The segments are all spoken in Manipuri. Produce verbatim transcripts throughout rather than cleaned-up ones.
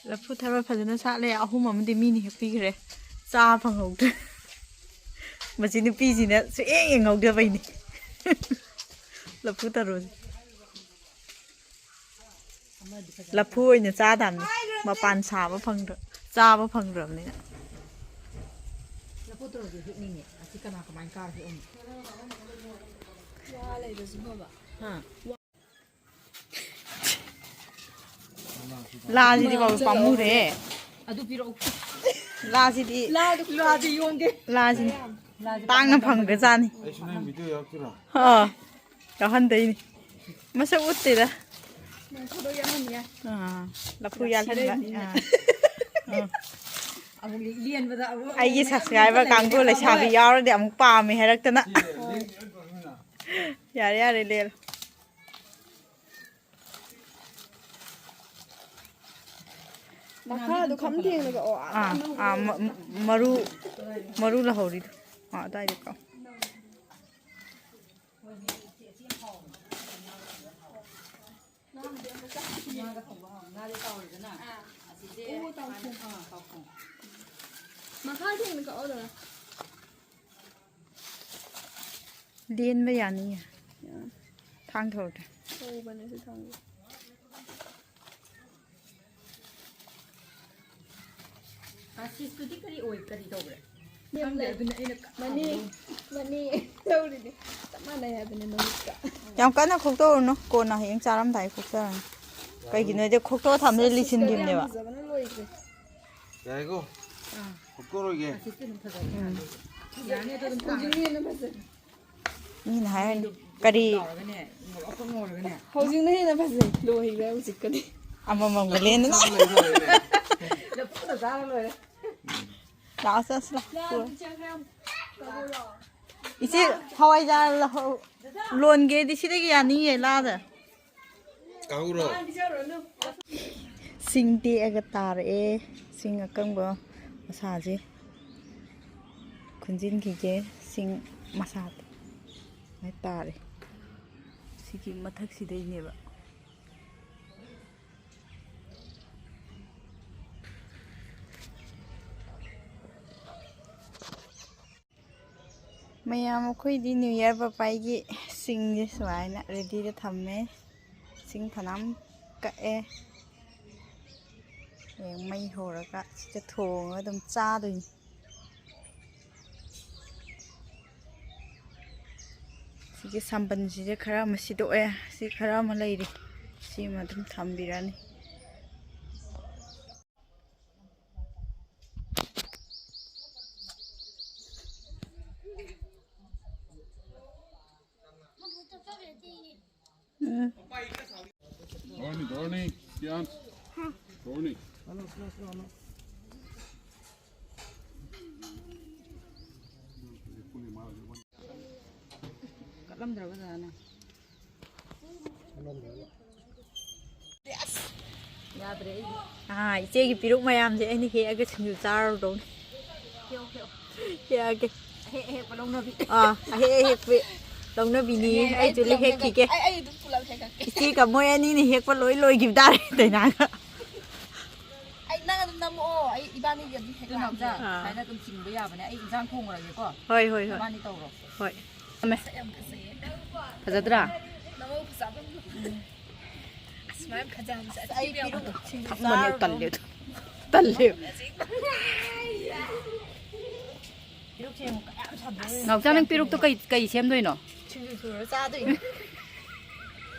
ꯂꯐꯨ ꯊꯔꯣ ꯐꯖꯅ ꯁꯥꯠꯂꯦ꯫ ꯑꯍꯨꯝ ꯑꯃꯗꯤ ꯃꯤꯅ ꯍꯦꯛꯄꯤꯈ꯭ꯔꯦ꯫ ꯆꯥ ꯐꯪꯍꯧꯗ꯭ꯔꯦ꯫ ꯃꯁꯤ ꯅꯨꯄꯤꯁꯤꯅ ꯁꯨꯛꯌꯦꯡ ꯌꯦꯡꯍꯧꯗꯕꯩꯅꯤ꯫ ꯂꯐꯨ ꯊꯔꯣꯁꯦ꯫ ꯂꯐꯨ ꯑꯣꯏꯅ ꯆꯥꯗꯕꯅꯤ꯫ ꯃꯄꯥꯟ ꯁꯥꯕ ꯐꯪꯗ꯭ꯔ-, ꯆꯥꯕ ꯐꯪꯗ꯭ꯔꯕꯅꯤꯅ꯫ ꯂꯐꯨ ꯊꯔꯣꯁꯦ ꯍꯦꯛꯅꯤꯡꯉꯦ꯫ ꯑꯁꯤ ꯀꯅꯥ ꯀꯃꯥꯏꯅ ꯀꯥꯔ ꯍꯦꯛ ꯑꯃꯨꯛ? ꯋꯥ ꯂꯩꯕꯁꯨ ꯐꯕ꯫ ꯍꯥ? ꯂꯥꯁꯤꯗꯤ ꯕꯥꯕꯨ ꯄꯥꯝꯃꯨꯔꯦ꯫ ꯑꯗꯨ ꯄꯤꯔꯛꯎ꯫ ꯂꯥꯁꯤꯗꯤ ꯂꯥꯗꯤ ꯌꯣꯟꯒꯦ꯫ ꯂꯥꯁꯤꯗꯤ ꯇꯥꯡꯅ ꯐꯪꯕꯖꯥꯠꯅꯤ꯫ ꯑꯩꯁꯨ ꯅꯪ ꯚꯤꯗꯤꯑꯣ ꯌꯥꯎꯔꯛꯇꯣꯏꯔꯣ? ꯑꯥ, ꯌꯥꯎꯍꯟꯗꯣꯏꯅꯤ꯫ ꯃꯁꯛ ꯎꯠꯇꯦꯗ꯫ ꯅꯪ ꯊꯕꯛ ꯌꯥꯎꯍꯟꯅꯤ ꯌꯥꯏ꯫ ꯑꯥ, ꯂꯐꯨ ꯌꯥꯜꯍꯟꯕ꯫ ꯁꯤꯔꯩꯅꯤꯅꯦ꯫ ꯑꯥ, ꯑꯥ꯫ ꯑꯃꯨꯛ ꯂꯦꯟꯕꯗ ꯑꯃꯨꯛ ꯑꯩꯒꯤ subscriber ꯀꯥꯡꯕꯨ ꯂꯩꯁꯥꯕꯤ ꯌꯥꯎꯔꯗꯤ ꯑꯃꯨꯛ ꯄꯥꯝꯃꯦ ꯍꯥꯏꯔꯛꯇꯅ꯫ ꯌꯥꯔꯦ, ꯌꯥꯔꯦ, ꯂꯦꯜꯂꯣ꯫ ꯃꯈꯥꯗꯣ ꯈꯝ ꯊꯦꯡꯅꯒ, ꯑꯣ, ꯑꯥ, ꯑꯥ, ꯃ-, ꯃꯔꯨ, ꯃꯔꯨ ꯂꯧꯍꯧꯔꯤꯗꯣ꯫ ꯑꯥ, ꯑꯗꯥꯏꯗ ꯀꯛꯑꯣ꯫ ꯃꯈꯥ ꯊꯦꯡꯅ ꯀꯛꯑꯣꯗꯅ꯫ ꯂꯦꯟꯕ ꯌꯥꯅꯤꯌꯦ꯫ ꯌꯥꯅꯤ꯫ ꯊꯥꯡ ꯊꯧꯔꯗꯤ꯫ ꯊꯧꯕꯅꯦ ꯁꯤ ꯊꯥꯡꯁꯦ꯫ ꯑꯥꯁꯤꯁꯇꯨꯗꯤ ꯀꯔꯤ ꯑꯣꯏ, ꯀꯔꯤ ꯇꯧꯈ꯭ꯔꯦ? ꯈꯪꯗꯦ, ꯑꯗꯨꯅ ꯑꯩꯅ ꯃꯅꯤ, ꯃꯅꯤ ꯂꯧꯔꯤꯅꯦ꯫ ꯆꯞ ꯃꯥꯟꯅꯩ ꯍꯥꯏꯕꯅꯦ ꯃꯃꯤꯠꯀ꯫ ꯌꯥꯝ ꯀꯟꯅ ꯈꯣꯛꯇꯣꯛꯎꯔꯨꯅꯨ, ꯀꯣꯟꯅ ꯍꯌꯦꯡ ꯆꯥꯔꯝꯗꯥꯏ ꯈꯣꯛꯆꯔꯅꯤ꯫ ꯀꯩꯒꯤꯅꯣꯗꯤ ꯈꯣꯛꯇꯣꯛꯑ ꯊꯝꯕꯗ ꯑꯁ, ꯂꯤꯁꯤꯟꯈꯤꯕꯅꯦꯕ꯫ ꯌꯥꯝ ꯐꯖꯕꯅ ꯂꯣꯏꯈ꯭ꯔꯦ꯫ ꯌꯥꯏꯀꯣ? ꯑꯥ꯫ ꯈꯣꯛꯇꯣꯛꯑꯔꯣꯏꯒꯦ꯫ ꯑꯥꯁꯤꯁꯇꯤ ꯑꯗꯨꯝ ꯐꯖꯕꯅꯦ꯫ ꯎꯝ꯫ ꯌꯥꯅꯤ, ꯑꯗꯨ ꯑꯗꯨꯝ ꯊꯥꯡꯉꯣ꯫ ꯍꯧꯖꯤꯛꯅ ꯍꯦꯟꯅ ꯐꯖꯩ꯫ ꯃꯤꯅ ꯍꯥꯏꯔꯅꯤ, ꯀꯔꯤ? ꯇꯥꯎꯔꯒꯅꯦ, ꯉꯧꯔꯣꯛ ꯉꯧꯔꯒꯅꯦ꯫ ꯍꯧꯖꯤꯛꯅ ꯍꯦꯟꯅ ꯐꯖꯩ, ꯂꯣꯏꯈ꯭ꯔꯦ ꯍꯧꯖꯤꯛꯀꯗꯤ꯫ ꯑꯃꯃꯝꯒ ꯂꯦꯟꯗꯅ꯫ ꯂꯐꯨꯗ ꯆꯥꯔ ꯂꯣꯏꯔꯦ꯫ ꯂꯥꯛꯑꯣ, ꯆꯠꯁꯤ ꯂꯥꯛꯑꯣ꯫ ꯏꯆꯦ, ꯍꯋꯥꯏꯖꯥꯔ ꯂꯧꯍꯧ-, ꯂꯣꯟꯒꯦꯗꯤ ꯁꯤꯗꯒꯤ ꯌꯥꯅꯤꯌꯦ, ꯂꯥꯗ꯫ ꯀꯥꯍꯧꯔꯣ꯫ ꯁꯤꯡ ꯇꯦꯛꯑꯒ ꯇꯥꯔꯛꯑꯦ꯫ ꯁꯤꯡ ꯑꯀꯪꯕ ꯃꯁꯥꯁꯦ ꯈꯨꯟꯖꯤꯟꯈꯤꯒꯦ꯫ ꯁꯤꯡ ꯃꯁꯥ ꯇꯥꯔꯦ꯫ ꯁꯤꯒꯤ ꯃꯊꯛꯁꯤꯗꯩꯅꯦꯕ꯫ ꯃꯌꯥꯝ, ꯑꯩꯈꯣꯏꯗꯤ New Year ꯄꯄꯥꯏꯒꯤ ꯁꯤꯡꯁꯦ ꯁꯨꯃꯥꯏꯅ ready ꯗ ꯊꯝꯃꯦ꯫ ꯁꯤꯡ ꯐꯅꯌꯥꯝ ꯀꯛꯑꯦ꯫ ꯍꯌꯦꯡ ꯃꯩ ꯍꯧꯔꯒ ꯁꯤꯗ ꯊꯣꯡꯉꯒ ꯑꯗꯨꯝ ꯆꯥꯗꯣꯏꯅꯤ꯫ ꯁꯤꯒꯤ ꯁꯝꯕꯜꯁꯤꯁꯦ ꯈꯔ ꯑꯃ ꯁꯤꯗꯣꯛꯑꯦ, ꯁꯤ ꯈꯔ ꯑꯃ ꯂꯩꯔꯤ, ꯁꯤꯃ ꯑꯗꯨꯝ ꯊꯝꯕꯤꯔꯅꯤ꯫ ꯎꯝ꯫ Dorni, Dorni, Sian. Dorni. ꯀꯠꯂꯝꯗ꯭ꯔꯕ ꯖꯥꯠꯅꯦ꯫ ꯌꯥꯗ꯭ꯔꯦ ꯑꯩꯗꯤ꯫ ꯑꯥ, ꯏꯆꯦꯒꯤ ꯄꯤꯔꯨꯛ ꯃꯌꯥꯝꯁꯦ ꯑꯩꯅ ꯍꯦꯛꯑꯒ ꯁꯤꯡꯖꯨ ꯆꯥꯔꯨꯗꯧꯅꯤ꯫ ꯍꯦꯛꯑꯣ, ꯍꯦꯛꯑꯣ꯫ ꯍꯦꯛꯑꯒꯦ꯫ ꯑꯍꯦꯛ ꯑꯍꯦꯛꯄ ꯂꯧꯅꯕꯤ꯫ ꯑꯥ, ꯑꯍꯦꯛ ꯑꯍꯦꯛꯄ ꯂꯧꯅꯕꯤꯅꯤ꯫ ꯑꯩ, ꯑꯩꯁꯨ ꯑꯩ ꯂꯣꯏ ꯍꯦꯛꯈꯤꯒꯦ꯫ ꯑꯩ, ꯑꯩ ꯑꯗꯨꯝ ꯄꯨꯂꯞ ꯍꯦꯛꯂꯛꯀꯦ꯫ ꯏꯆꯦꯒ ꯃꯣꯏ ꯑꯅꯤꯅ ꯍꯦꯛꯄ ꯂꯣꯏ ꯂꯣꯏꯈꯤꯕ ꯇꯥꯔꯦ, ꯗꯥꯏꯅꯥꯒ꯫ ꯑꯩ, ꯅꯪ ꯑꯗꯨꯝ ꯅꯝꯃꯛꯑꯣ, ꯑꯩ ꯏꯕꯥꯅꯤꯒꯤ ꯑꯗꯨꯝ ꯍꯦꯛ ꯂꯥꯛꯑꯒꯦ꯫ ꯑꯥ꯫ ꯁꯨꯃꯥꯏꯅ ꯑꯗꯨꯝ ꯆꯤꯡꯕ ꯌꯥꯕꯅꯦ꯫ ꯑꯩ ꯏꯟꯖꯥꯡ ꯊꯣꯡꯉꯨꯔꯒꯦꯀꯣ꯫ ꯍꯣꯏ, ꯍꯣꯏ, ꯍꯣꯏ꯫ ꯅꯕꯥꯅꯤ ꯇꯧꯔꯣ꯫ ꯍꯣꯏ꯫ ꯃꯁꯛ ꯌꯥꯝ ꯐꯖꯩꯌꯦ꯫ ꯐꯖꯗ꯭ꯔꯥ? ꯅꯃꯧ ꯐꯖꯕ ꯑꯃ꯫ ꯎꯝ꯫ ꯑꯁ, ꯃꯥꯏ ꯐꯖꯕꯁꯦ ꯑꯁ, ꯑꯩ ꯑꯊꯤꯕ ꯌꯥꯝ ꯄꯤꯔꯨꯛ ꯁꯤꯡꯖꯨ ꯊꯛꯃꯟꯗꯅ ꯆꯥꯔꯨꯗꯧꯅꯤ꯫ ꯇꯜꯂꯦ꯫ ꯇꯜꯂꯦ꯫ ꯄꯤꯔꯨꯛꯁꯦ ꯌꯦꯡꯉꯨ, ꯀꯌꯥꯝ ꯁꯥꯡꯗꯣꯛꯏꯅꯣ꯫ ꯅꯥꯎꯆꯥ, ꯅꯪ ꯄꯤꯔꯨꯛꯇꯣ ꯀꯩ, ꯀꯩ ꯁꯦꯝꯗꯣꯏꯅꯣ? ꯁꯤꯡꯖꯨ ꯁꯨꯔ ꯆꯥꯗꯣꯏꯅꯦ꯫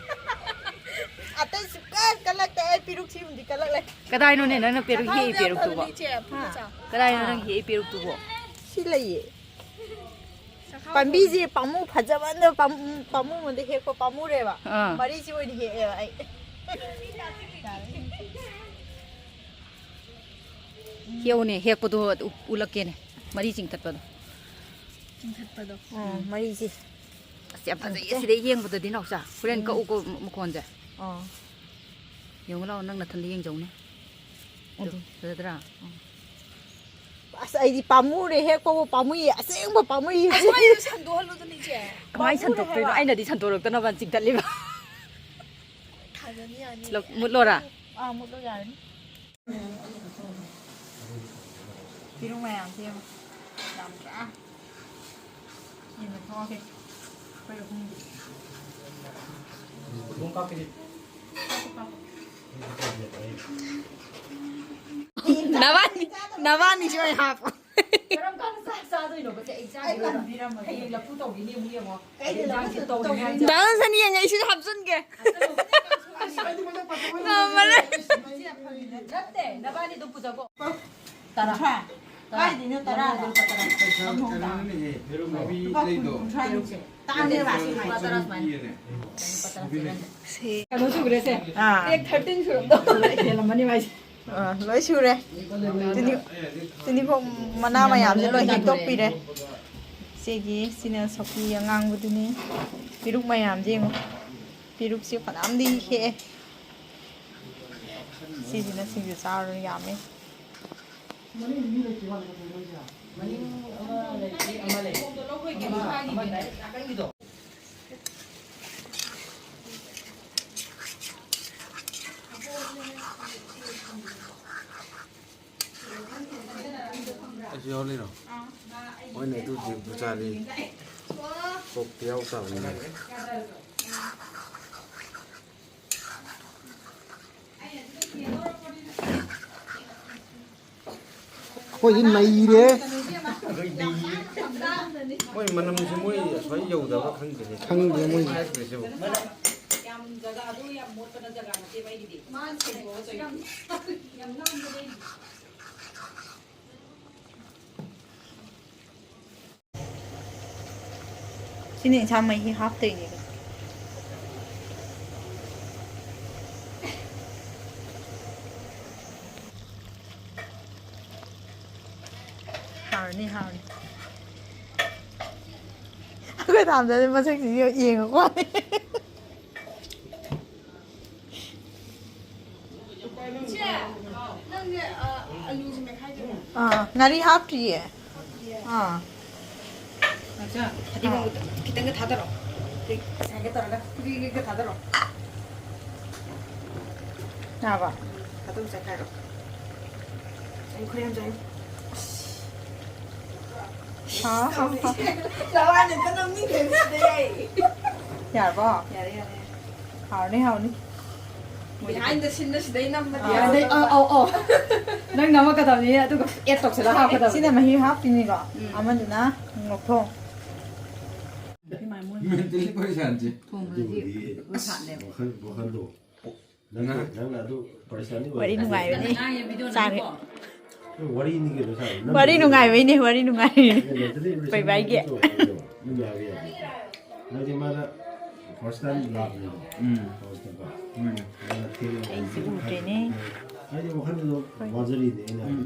ꯑꯇꯩ ꯁꯨꯡꯀꯠ ꯀꯠꯂꯛꯇꯦ, ꯑꯩ ꯄꯤꯔꯨꯛ ꯁꯤꯃꯗꯤ ꯀꯠꯂꯛꯂꯦ꯫ ꯀꯗꯥꯏꯅꯣꯅꯦ ꯅꯪꯅ ꯄꯤꯔꯨꯛ ꯍꯦꯛꯏ ꯆꯥꯛꯍꯥꯎꯁꯦ ꯌꯥꯝ ꯄꯤꯔꯨꯛꯇꯨꯕꯣ? ꯐꯕꯅꯤ, ꯏꯆꯦ, ꯐꯨꯠꯂ ꯍꯥ? ꯆꯥꯎ꯫ ꯀꯗꯥꯏꯅꯣ ꯅꯪ ꯍꯦꯛꯏ ꯄꯤꯔꯨꯛꯇꯨꯕꯣ? ꯁꯤ ꯂꯩꯌꯦ꯫ ꯆꯥꯛꯍꯥꯎ ꯄꯥꯝꯕꯤꯁꯦ ꯄꯥꯝꯃꯨ ꯐꯖꯃꯟꯗ ꯄꯥꯝ-, ꯄꯥꯝꯃꯨ ꯑꯃꯗ ꯍꯦꯛꯄ ꯄꯥꯝꯃꯨꯔꯦꯕ꯫ ꯑꯥ꯫ ꯃꯔꯤꯁꯤ ꯑꯣꯏꯅ ꯍꯦꯛꯑꯦꯕ ꯑꯩ꯫ ꯍꯦꯛꯎꯅꯦ, ꯍꯦꯛꯄꯗꯣ ꯎ-, ꯎꯠꯂꯛꯀꯦꯅꯦ, ꯃꯔꯤ ꯆꯤꯡꯊꯠꯄꯗꯣ꯫ ꯆꯤꯡꯊꯠꯄꯗꯣ꯫ ꯑꯣ, ꯎꯝ꯫ ꯃꯔꯤꯁꯦ꯫ ꯑꯁ, ꯌꯥꯝ ꯐꯖꯩꯌꯦ, ꯌꯥꯝ ꯐꯖꯩ꯫ ꯁꯤꯗꯩ ꯌꯦꯡꯕꯗꯗꯤ, ꯅꯥꯎꯆꯥ, ꯍꯣꯔꯦꯟ ꯎꯝ꯫ ꯀꯛꯎꯀꯣ ꯃ-, ꯃꯈꯣꯟꯁꯦ꯫ ꯑꯣ꯫ ꯌꯦꯡꯉꯨ ꯂꯥꯛꯑꯣ, ꯅꯪ ꯅꯊꯟꯗ ꯌꯦꯡꯖꯧꯅꯦ꯫ ꯑꯗꯨ꯫ ꯑꯗꯨ ꯐꯖꯗ꯭ꯔꯥ? ꯎꯝ꯫ ꯑꯁ, ꯑꯩꯗꯤ ꯄꯥꯝꯃꯨꯔꯦ, ꯍꯦꯛꯄꯕꯨ ꯄꯥꯝꯃꯨꯏꯌꯦ, ꯑꯁꯦꯡꯕ ꯄꯥꯝꯃꯨꯏꯌꯦ꯫ ꯑꯁ, ꯃꯥꯏꯗꯨ ꯁꯟꯗꯣꯛꯍꯜꯂꯨꯗꯅ, ꯏꯆꯦ꯫ ꯀꯃꯥꯏꯅ ꯄꯥꯝꯃꯨꯔꯦ ꯁꯟꯗꯣꯛꯇꯣꯏꯅꯣ? ꯍꯥꯏꯕ꯫ ꯑꯩꯅꯗꯤ ꯁꯟꯗꯣꯔꯛꯇꯅꯕ ꯆꯤꯡꯊꯠꯂꯤꯕ꯫ ꯊꯥꯖꯅꯤ, ꯌꯥꯅꯤ꯫ ꯂꯧ-, ꯃꯨꯠꯂꯣꯔꯥ? ꯑꯥ, ꯃꯨꯠꯂꯣ, ꯌꯥꯔꯅꯤ꯫ ꯄꯤꯔꯨꯛ ꯃꯌꯥꯝꯁꯦ ꯌꯦꯡꯉꯣ꯫ ꯌꯥꯝꯗ꯭ꯔꯥ? ꯌꯦꯟꯅ ꯊꯣꯛꯑꯒꯦ꯫ ꯑꯩꯈꯣꯏ ꯑꯍꯨꯝꯒꯤ꯫ ꯀꯥꯞꯄꯣ, ꯀꯥꯞꯄꯣ꯫ ꯅꯕꯥꯅꯤ, ꯅꯕꯥꯅꯤꯁꯨ ꯑꯩ ꯍꯥꯞꯄꯣ꯫ ꯀꯔꯝ ꯀꯥꯟꯗ ꯆꯥꯛ ꯆꯥꯗꯣꯏꯅꯣꯕ? ꯆꯦ, ꯑꯩ ꯆꯥꯒꯦ꯫ ꯑꯩ ꯇꯝꯕꯤꯔꯝꯃꯒꯦ꯫ ꯍꯌꯦꯡ ꯂꯐꯨ ꯇꯧꯈꯤꯅꯤ, ꯑꯃꯨꯛ ꯌꯦꯡꯉꯣ꯫ ꯀꯩꯒꯤ ꯂꯐꯨ ꯏꯟꯖꯥꯡꯁꯦ ꯇꯧꯈꯤꯅꯤ ꯇꯧꯔꯤꯅꯣ? ꯍꯥꯏꯕ꯫ ꯗꯥ ꯖꯣꯟꯁꯟ ꯌꯦꯡꯉꯦ, ꯑꯩꯁꯨ ꯍꯥꯞꯆꯤꯟꯒꯦ꯫ ꯉꯝꯃꯔꯣꯏ꯫ ꯅꯠꯇꯦ, ꯅꯕꯥꯅꯤ ꯑꯗꯨꯝ ꯄꯨꯖꯒꯣ꯫ ꯇꯔꯥ꯫ ꯀꯨꯟꯊ꯭ꯔꯥ꯫ ꯇꯔꯥ꯫ ꯀꯥꯏꯗꯩꯅꯣ ꯇꯔꯥ? ꯂꯐꯨ ꯂꯨꯄꯥ ꯇꯔꯥ꯫ ꯀꯩꯅꯣꯅꯦꯍꯦ, ꯌꯦꯔꯨꯝ ꯃꯍꯤ ꯂꯨꯄꯥ ꯀꯨꯟ, ꯂꯩꯗꯣ꯫ ꯀꯨꯟꯊ꯭ꯔꯥ ꯍꯥꯏꯁꯦ꯫ ꯇꯥꯡꯉꯦꯕ ꯁꯤ ꯃꯥꯏꯁꯦ꯫ ꯂꯨꯄꯥ ꯇꯔꯥ ꯁꯨꯃꯥꯏꯅ꯫ ꯄꯤꯌꯦꯅꯦ꯫ ꯁꯤ꯫ ꯀꯩꯅꯣ ꯁꯨꯈ꯭ꯔꯦꯁꯦ꯫ ꯑꯥ꯫ ꯄꯦꯛ ꯊꯥꯔꯇꯤꯟ ꯁꯨꯔꯝꯗꯧ ꯃꯥꯜꯂꯦ꯫ ꯍꯦꯜꯂꯝꯃꯅꯤ ꯃꯥꯏꯁꯦ꯫ ꯑꯥ, ꯂꯣꯏ ꯁꯨꯔꯦ꯫ ꯇꯨꯅꯤ-, ꯇꯨꯅꯤꯈꯣꯛ ꯃꯅꯥ ꯃꯌꯥꯝꯁꯦ ꯂꯣꯏ ꯍꯦꯛꯇꯣꯛꯄꯤꯔꯦ꯫ ꯁꯤꯒꯤ, ꯁꯤꯅ ꯁꯧꯒ꯭ꯔꯤ ꯑꯉꯥꯡꯕꯗꯨꯅꯤ꯫ ꯄꯦꯔꯨꯛ ꯃꯌꯥꯝꯁꯦ ꯌꯦꯡꯉꯣ꯫ ꯄꯦꯔꯨꯛꯁꯦ ꯐꯅꯌꯥꯝꯗꯤ ꯍꯦꯛꯑꯦ꯫ ꯁꯤꯁꯤꯅ ꯁꯤꯡꯖꯨ ꯆꯥꯔꯣ ꯌꯥꯝꯃꯦ꯫ ꯑꯩꯁꯨ ꯌꯥꯎꯍꯜꯂꯤꯔꯣ? ꯍꯣꯏꯅꯦ, ꯑꯗꯨꯗꯤ ꯄꯨꯖꯥꯔꯤ ꯀꯣꯛꯇꯤ ꯌꯥꯎ ꯇꯥꯕꯅꯤꯅꯦ꯫ ꯑꯩꯈꯣꯏꯗꯤ ꯅꯩꯔꯦ꯫ ꯃꯣꯏ ꯃꯅꯝꯁꯦ ꯃꯣꯏ ꯑꯁ꯭ꯋꯥꯏ ꯌꯧꯗꯕ꯭ꯔꯥ ꯈꯪꯗꯦꯅꯦ꯫ ꯈꯪꯗꯦ ꯃꯣꯏ꯫ ꯍꯥꯏꯈ꯭ꯔꯤꯁꯤꯕꯨ꯫ ꯌꯥꯝ ꯖꯒꯥ, ꯑꯗꯨ ꯌꯥꯝ ꯃꯣꯠꯄ ꯖꯒꯥ ꯅꯠꯇꯦꯕ ꯑꯩꯒꯤꯗꯤ꯫ ꯃꯥꯅ ꯁꯦꯡꯗꯣꯛꯑꯒ ꯆꯣꯏ-, ꯌꯥꯝ ꯅꯥꯟꯕꯅꯦ ꯑꯩꯒꯤꯗꯤ꯫ ꯁꯤꯅ ꯏꯟꯁꯥꯡ ꯃꯍꯤ ꯍꯥꯞꯇꯣꯏꯅꯦ꯫ ꯍꯥꯎꯔꯅꯤ, ꯍꯥꯎꯔꯅꯤ꯫ ꯑꯩꯈꯣꯏ ꯊꯥꯝꯗꯗꯤ ꯃꯁꯛꯁꯤ ꯌꯦꯡꯉꯀꯣ꯫ ꯏꯆꯦ, ꯅꯪꯁꯦ, ꯑ, ꯑꯂꯨꯁꯦ ꯃꯦꯠꯈꯥꯏꯗꯣꯏꯔꯣ? ꯑꯥ, ꯉꯥꯔꯤ ꯍꯥꯞꯇ꯭ꯔꯤꯌꯦ꯫ ꯑꯥ꯫ ꯉꯥꯛꯆ, ꯐꯗꯤꯒꯣꯝ ꯑꯥ꯫ ꯈꯤꯇꯪꯒ ꯊꯥꯗꯔꯣ꯫ ꯉꯁꯥꯏꯒ ꯇꯧꯔꯒ ꯐꯗꯤꯒꯣꯝꯒ ꯊꯥꯗꯔꯣ꯫ ꯌꯥꯔꯕ? ꯊꯥꯗꯧ ꯆꯠꯈꯥꯏꯔꯣ꯫ ꯑꯩ ꯈꯨꯔꯦꯝ ꯆꯪꯉꯤ꯫ ꯑꯁ꯫ ꯍꯥꯎ, ꯍꯥꯎ, ꯍꯥꯎ꯫ ꯂꯋꯥꯏꯅ ꯍꯦꯛꯇ ꯅꯝꯅꯤꯡꯈ꯭ꯔꯦ ꯁꯤꯗꯩ ꯑꯩ꯫ ꯌꯥꯔꯕꯣ? ꯌꯥꯔꯦ, ꯌꯥꯔꯦ꯫ ꯍꯥꯎꯔꯅꯤ, ꯍꯥꯎꯔꯅꯤ꯫ Behind the scene ꯗ ꯁꯤꯗꯩ ꯅꯝꯕꯗꯤ ꯑꯥ, ꯌꯥꯔꯣꯏ꯫ ꯑꯗꯩ, ꯑꯧ, ꯑꯧ, ꯑꯧ꯫ ꯅꯪ ꯅꯝꯃꯛꯀꯗꯕꯅꯤ, ꯑꯗꯨꯒ add ꯇꯧꯁꯜꯂꯒ ꯍꯥꯞꯀꯗꯕꯅꯤ꯫ ꯁꯤꯅ ꯃꯍꯤ ꯍꯥꯞꯄꯤꯅꯤꯀꯣ, ꯎꯝ꯫ ꯑꯃꯗꯨꯅ ꯂꯧꯊꯣꯛ꯫ Mentally ꯄꯔꯦꯁꯥꯟꯁꯦ꯫ ꯊꯣꯡꯕꯗꯗꯤ ꯑꯗꯨꯕꯨꯗꯤ ꯈꯨꯠ ꯁꯥꯠꯂꯦꯕ꯫ ꯋꯥꯈꯜ, ꯋꯥꯈꯜꯗꯣ꯫ ꯅꯪꯅ, ꯅꯪꯅ ꯑꯗꯨ ꯄꯔꯦꯁꯥꯟꯗꯤ ꯋꯥꯔꯤ ꯑꯣꯏꯔꯦ꯫ ꯅꯨꯡꯉꯥꯏꯕꯅꯤ꯫ ꯆꯥꯔꯦ꯫ ꯋꯥꯔꯤꯅꯤ ꯀꯩꯅꯣ ꯁꯥꯔꯤ꯫ ꯅꯪ ꯋꯥꯔꯤ ꯅꯨꯡꯉꯥꯏꯕꯩꯅꯦ, ꯋꯥꯔꯤ ꯅꯨꯡꯉꯥꯏꯔꯤꯅꯦ꯫ Mentally ꯄꯔꯦꯁꯥꯟ ꯄꯩꯕꯥꯏꯒꯤ꯫ ꯇꯧꯔꯦ꯫ ꯅꯪ ꯌꯥꯕ ꯌꯥꯗꯦ꯫ ꯍꯥꯏꯗꯤ ꯃꯥꯅ first time ꯂꯥꯛꯄꯅꯦꯕ꯫ ꯎꯝ꯫ First time꯫ ꯎꯝ꯫ ꯃꯥꯅ ꯊꯦꯡꯅ ꯑꯩꯁꯦ ꯎꯗ꯭ꯔꯦꯅꯦ꯫ ꯍꯥꯏꯗꯤ ꯋꯥꯈꯜꯗꯣ ꯍꯣꯏ꯫ ꯋꯥꯖꯔꯤꯅꯦ ꯑꯩꯅ ꯍꯥꯏꯗꯤ꯫ ꯎꯝ꯫